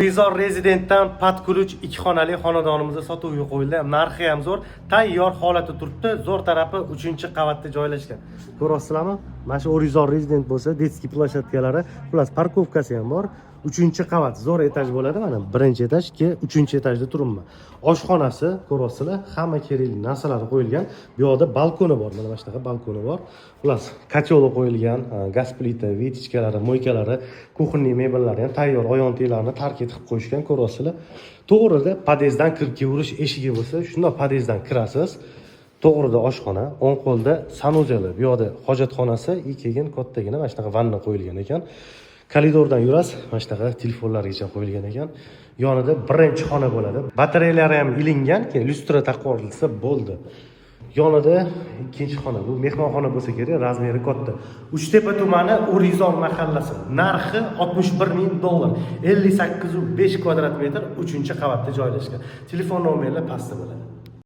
O'rikzor Rezidentdan под ключ ikki xonali xonadonimiz sotuvga qo'yildi. Narxi ham zo'r, tayyor holati turibdi. Zo'r tarafi, 3 qavatda joylashgan. Ko'ryapsizlarmi? Mana shu O'rikzor Rezident bo'lsa, детский площадка lari, xullas, парковка si ham bor. 3 qavat, zo'r этаж bo'ladi. Mana birinchi этаж, ikki, uchinchi этаж da turibman. Oshxonasi ko'ryapsizlar, hamma kerakli narsalari qo'yilgan. Bu yoqda balkoni bor, mana shunaqa balkoni bor. Xullas, котёл i qo'yilgan, gaz plita, вытяжка lari, мойка lari, кухонный mebellari ham tayyor, oyon tiylarni tark etib qo'yishgan, ko'ryapsizlar. To'g'rida podyezddan kirib kelaverish eshigi bo'lsa, shundoq podyezddan kirasiz. To'g'rida oshxona, o'ng qo'lda санузел i, bu yoqda hojatxonasi и keyin kattagina mana shunaqa vanna qo'yilgan ekan. Koridordan yurasiz, mana shunaqa telefonlargacha qo'yilgan ekan. Yonida birinchi xona bo'ladi. Batareyalari ham ilingan, keyin lyustra taqib yuborilsa bo'ldi. Yonida ikkinchi xona, bu mehmonxona bo'lsa kerak, размер i katta. Uchtepa tumani, O'rikzor mahallasi. Narxi 61 ming dollar. 58,5 kvadrat metr, 3 qavatda joylashgan. Telefon nomerlar pastda bo'ladi.